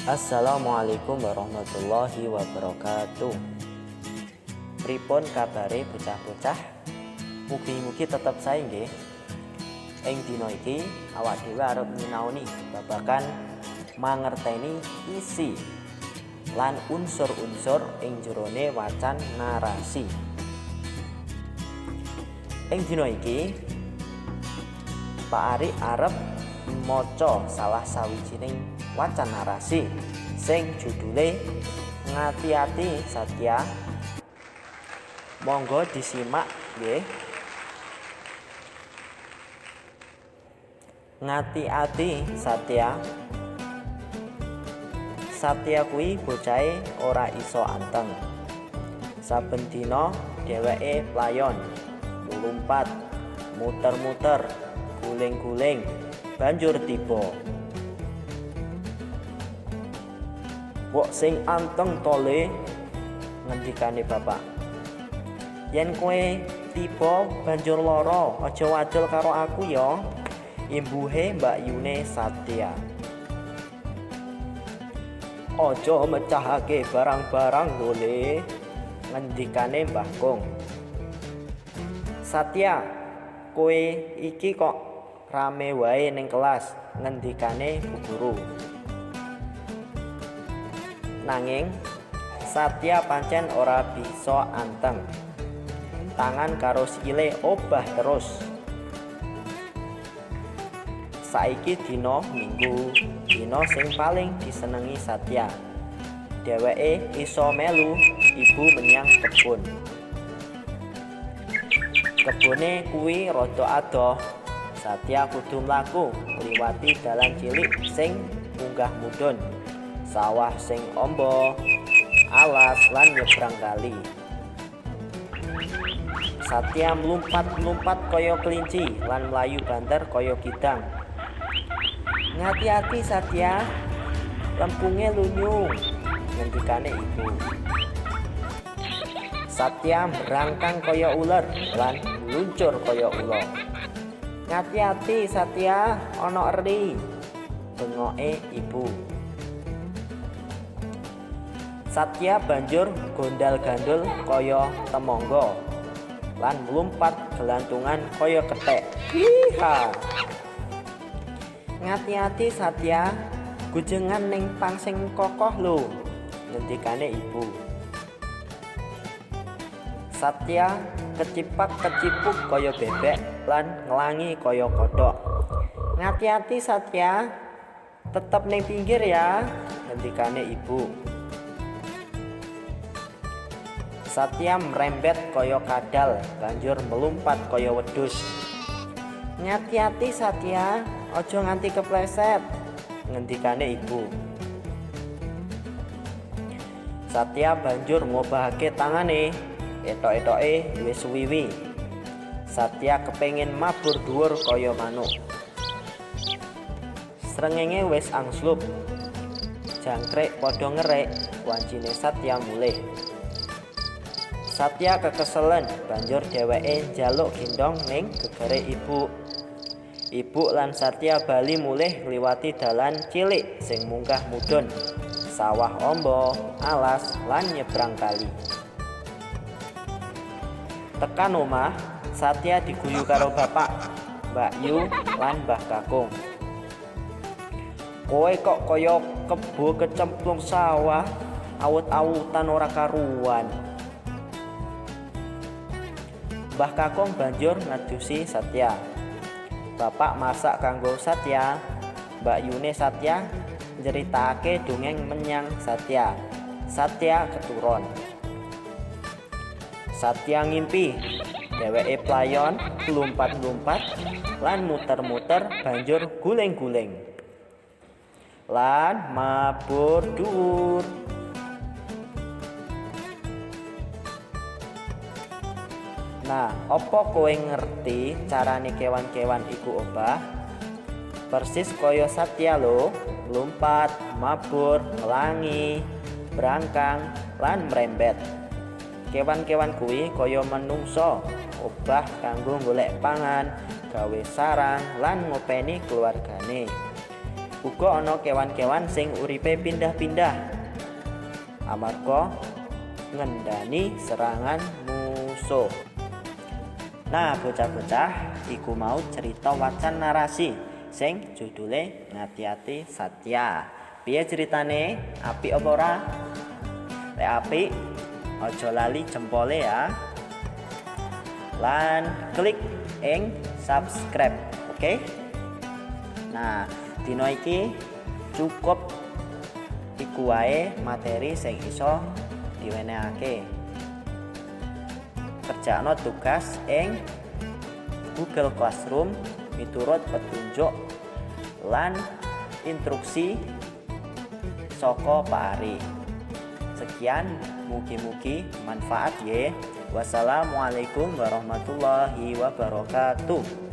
Assalamualaikum warahmatullahi wabarakatuh. Pripun kabare bocah-bocah? Mugi-mugi tetep sae nggih. Ing dina iki awak dhewe arep nyinaoni babagan mangerteni isi lan unsur-unsur ing jerone wacan narasi. Ing dina iki Pak Ari arep maca salah sawijining wacan narasi sing judule Ngati-ati Satya. Monggo disimak nggih. Ngati-ati Satya. Satya kuwi bocahe ora iso anteng. Saben dina dheweke playon, mlumpat, muter-muter, guling-guling, banjur tiba. Mbok sing anteng to, Le, ngendikane bapak. Yen kowe tiba banjur lara, aja wadul karo aku ya, imbuhe mbakyune Satya. Aja mecahake barang-barang lho, Le, ngendikane Mbah Kung. Satya, kowe iki kok rame wae ning kelas, ngendikane bu guru. Nanging Satya pancen ora bisa anteng. Tangan karo sikile obah terus. Saiki dina Minggu, dina sing paling disenengi Satya. Dheweke iso melu ibu menyang kebon. Kebone kuwi rada adoh. Satya kudu mlaku ngliwati dalan cilik sing munggah mudhun, sawah sing amba, alas lan nyebrang kali. Satya mlumpat-mlumpat kaya kelinci lan mlayu banter kaya kidang. Ngati-ati Satya, lempunge lunyu, ngendikane ibu. Satya mbrangkang kaya uler lan mluncur kaya ula. Ngati-ati Satya, ana eri, bengoke ibu. Satya banjur gondal-gandul kaya temangga lan mlumpat gelantungan kaya kethek. Hiha. Ngati-ati Satya, gujengan ning pang sing kokoh lho, ngendikane ibu. Satya kecipak-kecipuk kaya bebek lan nglangi kaya kodhok. Ngati-ati Satya, tetep ning pinggir ya, ngendikane ibu. Satya mrembet kaya kadal banjur melumpat kaya wedhus. Ngati-ati Satya, aja nganti kepleset, ngendikane ibu. Satya banjur ngobahake tangane, etok-etoke wis suwiwi. Satya kepengin mabur dhuwur kaya manuk. Srengenge wis angslup. Jangkrik padha ngerik, wancine Satya mulih. Satya kekeselen, banjur dheweke njaluk gendhong ning gegere ibu. Ibu lan Satya bali mulih ngliwati dalan cilik sing munggah mudhun, sawah amba, alas lan nyebrang kali. Tekan omah, Satya diguyu karo bapak, Mbakyu lan Mbah Kakung. Kowe kok kaya kebo kecemplung sawah, awut-awutan ora karuan. Mbah Kakung banjur ngedusi Satya. Bapak masak kanggo Satya. Mbakyune Satya nyritakake dongeng menyang Satya. Satya keturon. Satya ngimpi dheweke playon, mlumpat-mlumpat lan muter-muter banjur guling-guling. Lan mabur dhuwur. Nah, apa kowe ngerti carane kewan-kewan iku obah? Persis kaya Satya lho, mlumpat, mabur, nglangi, brangkang, lan mrembet. Kewan-kewan kuwi kaya menungsa, obah kanggo golek pangan, gawe sarang, lan ngopeni keluargane. Uga ana kewan-kewan sing uripe pindah-pindah amarga ngendani serangan musuh. Nah, bocah-bocah, iku mau cerita wacan narasi sing judule Ngati-ati Satya. Piye ceritane? Apik apa ora? Lek apik, aja lali jempole ya. Lan klik ing subscribe, oke? Nah, dina iki cukup iku wae materi sing iso diwenehake. Kerjakno tugas ing Google Classroom miturut petunjuk lan instruksi saka Pak Ari. Sekian, mugi-mugi manfaat ye. Wassalamualaikum warahmatullahi wabarakatuh.